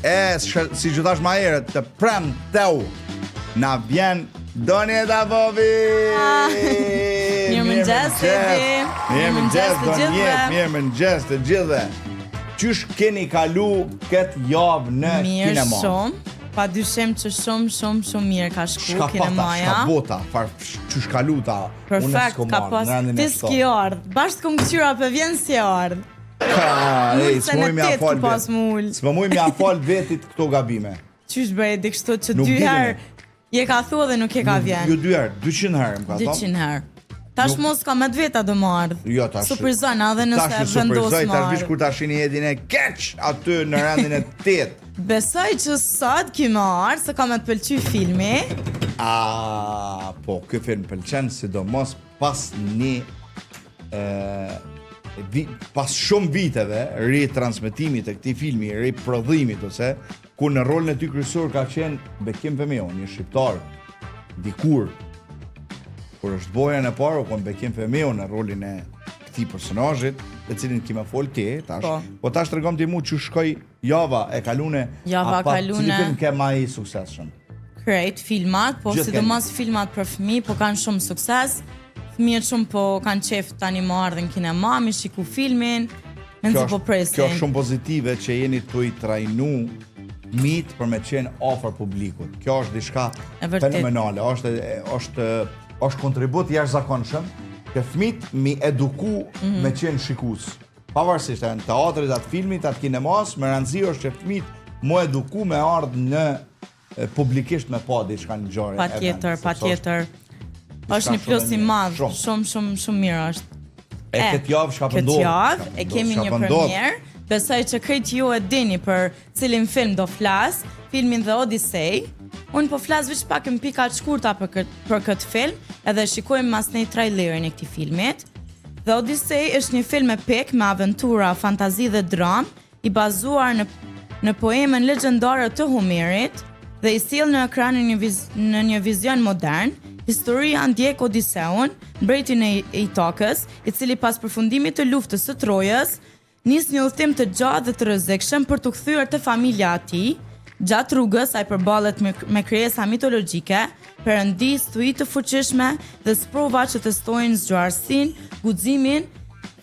E, siç ju thash ma herët, të premten na vjen Donjeta Bobi! Ah, mirëmëngjes, Edi! Mirëmëngjes, Donjet, mirëmëngjes të gjithëve! Qysh keni kalu këtë javë në Mirë kinema? Mirë shumë, pa dyshim që shumë, shumë, shumë mirë ka shku shka kinemaja. Shka bota, far, qysh kaluta, Perfekt, ka pas, ti s'ki ardhë, bashkë të këmë këqyra për vjen s'ki ardhë. Ka, ej, s'muj me ia fal vetit. S'po muj me ia fal vetit këto gabime. Qysh bëre di kështu që dy herë je ka thua dhe nuk je ka vjen. Jo dy herë, 200 herë më ka thonë. 200 herë. Tash mos ka me të veta do më ardh. Jo tash. Surprizon edhe nëse e vendos më. Tash vish kur ta shini Edin e keq aty në rendin e 8. Besoj që sot ki me ardh se ka me të pëlqy filmi. A, po, ky film pëlqen sidomos pas një e, vi, pas shumë viteve ritransmetimit të këtij filmi, riprodhimit ose ku në rolin e tij kryesor ka qenë Bekim Fehmiu, një shqiptar dikur kur është bo herën e parë, u kon Bekim Fehmiu në rolin e këtij personazhit, të cilin ki me fol ti tash. Po, po tash tregom ti mu qysh shkoi java e kalune, java e kalune. Cili film ke ma i suksesshëm? Krejt filmat, po sidomos filmat për fëmijë po kanë shumë sukses. Fëmijët shumë po kanë qef tani më ardhë në kinema, mi shiku filmin, mezi po presin. Kjo është shumë pozitive që jeni tu i trajnu fmijt për me qenë afër publikut. Kjo është diçka fenomenale, është, është, është kontribut i jashtëzakonshëm që fmijt mi eduku mm -hmm. me qenë shikus. Pavarësisht a janë teatrit, a të filmit, a të kinemas, me rëndësi është që fmijt mu eduku me ardhë në publikisht me pa diçka në ngjarje. Patjetër, patjetër. Është një plus i madh, shumë shumë shumë mirë është. E, e këtë javë çka po ndodh? Këtë javë e kemi një premierë. Besoj që krejt ju e dini për cilin film do flas, filmin The Odyssey. Unë po flas veç pak në pika të shkurta për këtë për këtë film, edhe shikojmë masnej trailerin e këtij filmit. The Odyssey është një film epik me aventura, fantazi dhe dramë, i bazuar në në poemën legjendare të Homerit dhe i sjellë në ekran në një viz, në një vizion modern, historia ndjek Odiseun, mbretin e Itakës, i cili pas përfundimit të luftës së Trojës, nis një udhëtim të gjatë dhe të rrezikshëm për t'u kthyer te familja e tij. Gjatë rrugës, ai përballet me, me krijesa mitologjike, perëndi, stuhi të fuqishme dhe sprova që testojnë zgjuarsinë, guximin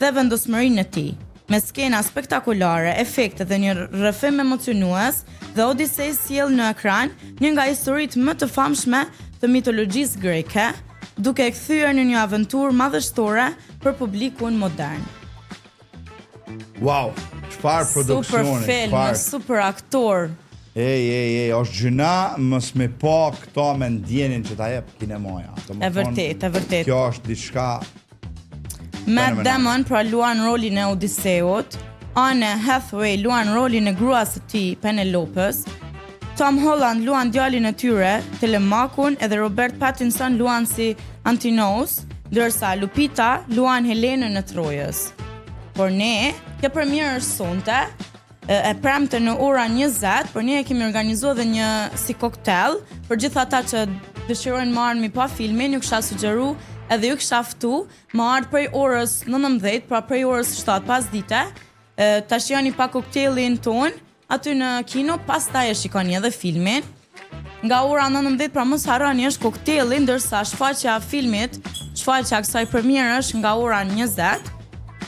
dhe vendosmërinë e tij. Me skena spektakolare, efekte dhe një rrëfim emocionues, The Odyssey sjell në ekran një nga historitë më të famshme të mitologjisë greke, duke e kthyer në një aventurë madhështore për publikun modern. Wow, çfarë produksioni, super film, çfarë... super aktor. Ej, ej, ej, është gjynah mos me pa këta me ndjenjën që ta jep kinemaja. E vërtetë, e vërtetë. Kjo është diçka Matt Damon pra luan rolin e Odiseut, Anne Hathaway luan rolin e gruas së tij, Penelopes, Tom Holland luan djalin e tyre, Telemakun, edhe Robert Pattinson luan si Antinous, ndërsa Lupita luan Helenën e Trojës. Por ne, kjo premierë është sonte, e premte në ora 20, por ne e kemi organizuar edhe një si koktel për gjithë ata që dëshirojnë me ardhë mi pa filmin, ju kisha sugjeru edhe ju kisha ftu me ardhë prej orës 19, pra prej orës 7 pas dite, ta shijoni pak koktelin tonë aty në kino, pastaj e shikoni edhe filmin. Nga ora 19, pra mos harroni është kokteli, ndërsa shfaqja e filmit, shfaqja e kësaj premiere është nga ora 20.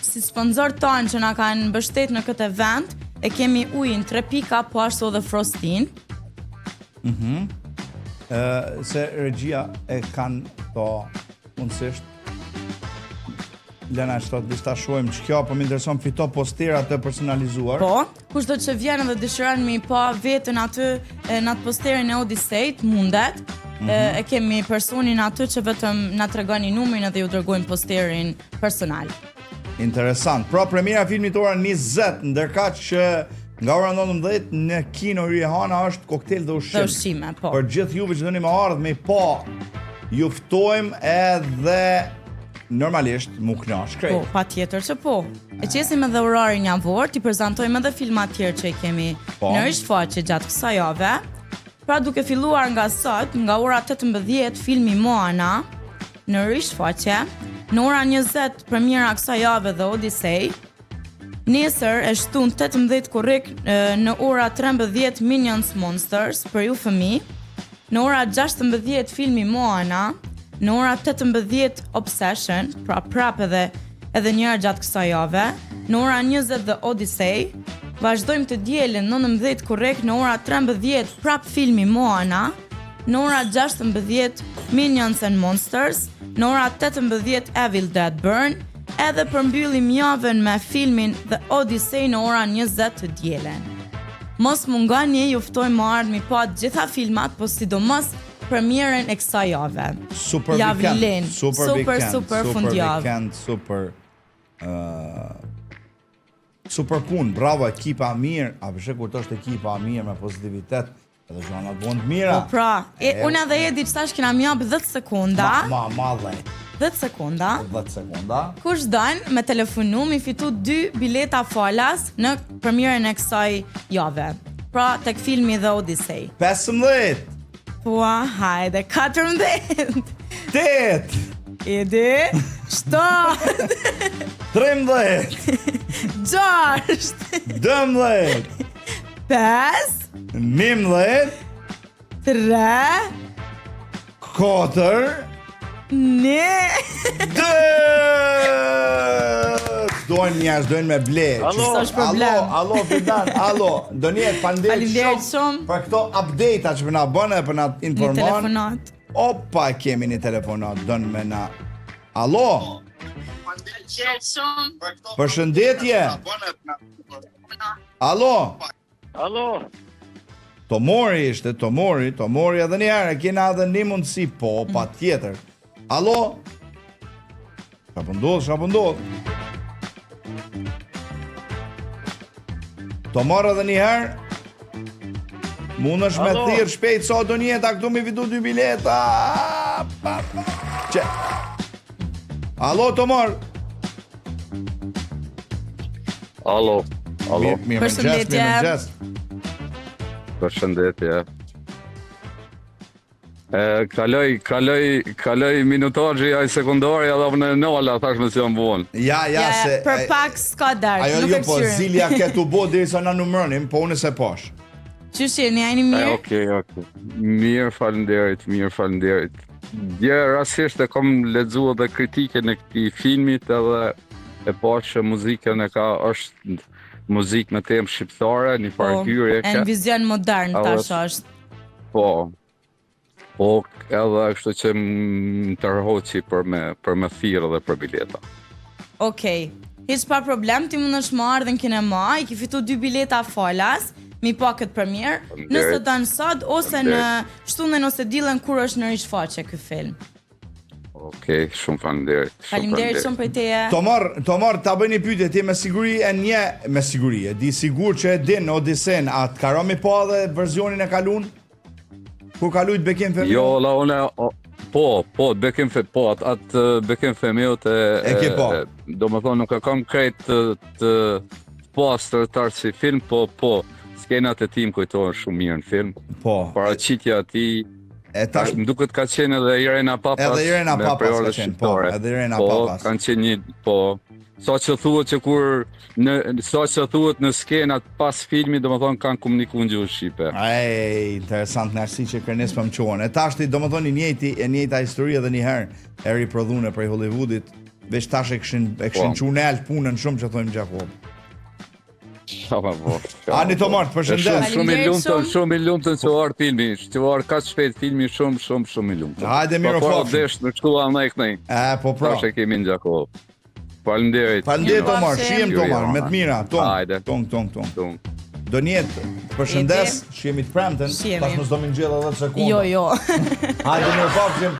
Si sponsor tanë që na kanë mbështet në këtë event, e kemi ujin 3 pika, po ashtu edhe Frostin. Mhm. Mm Ë se regjia e kanë to mundësisht Lena që të ta shohim që kjo, po më intereson fito postera të personalizuar. Po, Kushdo që vjen edhe dëshiron me pa veten aty në atë posterin e Odisejt, mundet. Mm -hmm. E kemi personin aty që vetëm na tregoni numrin edhe ju dërgojmë posterin personal. Interesant. Pra premiera e filmit ora 20, ndërkaq që nga ora 19 në Kino Hyrje Hana është koktel dhe ushqim. Dhe ushqime, po. Për gjithë juve që doni me ardhë me pa, ju ftojmë edhe normalisht mu knaq krejt. Po, patjetër që po. E qesim edhe orarin javor, t'i prezantojmë edhe filmat tjerë që i kemi po. në rishfaqje gjatë kësaj jave. Pra duke filluar nga sot, nga ora 18, filmi Moana në rishfaqje, në ora 20 premiera kësaj jave The Odyssey, Nesër e shtunë 18 korrik në ora 13 Minions Monsters për ju fëmijë. Në ora 16 filmi Moana, në ora 18 Obsession, pra prap edhe edhe një herë gjatë kësaj jave, në ora 20 The Odyssey, vazhdojmë të dielën 19 korrik në ora 13 prap filmi Moana, në ora 16 Minions and Monsters, në ora 18 Evil Dead Burn, edhe përmbyllim javën me filmin The Odyssey në ora 20 të dielën. Mos mungoni, ju ftojmë me ardhë mi pa të gjitha filmat, po sidomos premierën e kësaj jave. Super Ja weekend, vlen. super, Super, weekend, super super fundjavë. weekend, super uh, super punë, bravo ekipa mirë. A pse kur të është ekipa mirë me pozitivitet, edhe gjanat bëhen të mira. Po pra, e, E, unë edhe Edi qëtash kena mi jap 10 sekonda, Ma, ma, ma 10, 10 sekonda. 10 sekonda. Kush don me telefonu mi fitu dy bileta falas në premierën e kësaj jave. Pra tek filmi The Odyssey. 15, Pua, hajde, 14, 8, Edi, 7, 13, 6, 12, 5, 11, 3, 4, 1. 2. Dojnë njerëz, dojnë me ble. Alo. S'është problem. Alo, alo Fidan, alo. Donjet, faleminderit Faleminderit shumë. për këto update-a që na bën edhe për na Një informon. telefonat. Opa, kemi një telefonat, don me na. Alo, përshëndetje. Alo. Alo. Tomori ishte, Tomori, Tomori edhe një herë, kena edhe një mundësi, po, pa tjetër. Alo? Çka po ndodh, çka po ndodh? Tomor edhe një herë. Mund është me Alo? thirr shpejt sa do njeta këtu mi fitu dy bileta. Pa, pa. Që? Alo Tomor. Alo. Alo. Mirë, mirë mëngjes, mirë Përshëndetje. mëngjes. Përshëndetje. E, kaloj, kaloj, kaloj minutazhi ai sekondari edhe unë e nala, thash me si jam vonë. Ja, ja, Ja, se për e- pak s'ka dert, Ajo nuk jo e po kqyrim. zilja ke tu bo derisa na numëronim, po unë se pash. Qysh jeni, a jeni E, mirë? okej, okej. Mirë, faleminderit, mirë, faleminderit. Dje rastësisht e kam lexuar edhe kritikën e këtij filmit edhe e pa që muzikën e ka është muzikë me temë shqiptare, një farë Po, hyrje e ka. në vizion modern A, tash është. Po. Po, edhe kështu që më tërhoqi për me për me thirrë dhe për bileta. Okej. Hiç pa problem, ti mundesh më ardhë në kinema, i ki fitu dy bileta falas, mi pa këtë premier, Faleminderit. nëse don sot ose në Faleminderit. shtunën ose dielën kur është në rishfaqje ky film. Okej, shumë faleminderit. Shumë Faleminderit shumë për teje. Tomor, Tomor, ta bëj një pyetje ti me siguri e një, me siguri, e di sigur që e din Odisen, a të ka mi pa edhe versionin e kalun? Kur ka lujt Bekim Fehmiu? Jo, la unë o, po, po, Bekim Fe, po, atë at, Bekim Fehmiut e, E ke pa. do më thonë nuk e kam krejt të, të, të pastër tar si film, po, po, skenat e tij më kujtohen shumë mirë në film. Po. Paraqitja e tij, E tash më duket ka qenë edhe Irena Papas. Edhe Irena me Papas ka prejardhje qenë, po, shqiptare. edhe Irena po, Papas. kanë qenë një, po, sa që thuhet që kur në sa që thuhet në skenat pas filmit, domethënë kanë komunikuar në gjuhë shqipe. Ej, interesant në si që kërnes për më qohen. E tash ti, do më thonë, i njëjti, e njëjta histori edhe një herë e riprodhune prej Hollywoodit, veç tash e kishin, e kishin Po. qu nalt punën shumë që thojmë Gjakov. Qa ma po. qa ma Ani po. Tomor, të përshëndes. Shumë, shumë i Faleminderit lumtur, shumë. shumë i lumtur që u ardh filmi, që u ardh kaq shpejt filmi, shumë shumë shumë i lumtur. Hajde, Po, mirupafshim. Po desh në shkolla më kënaj. E, po pra. Tash e kemi në Gjakovë. Faleminderit. Faleminderit Tomor, Mirupafshim. shihem Tomor, me të mira, tong, Hajde. tong, tong, tong. Tung. Do njetë, të përshëndes, shihemi të premten, Shihemi. tash mos do më ngjell edhe 10 sekonda. Jo, jo. Hajde mirupafshim.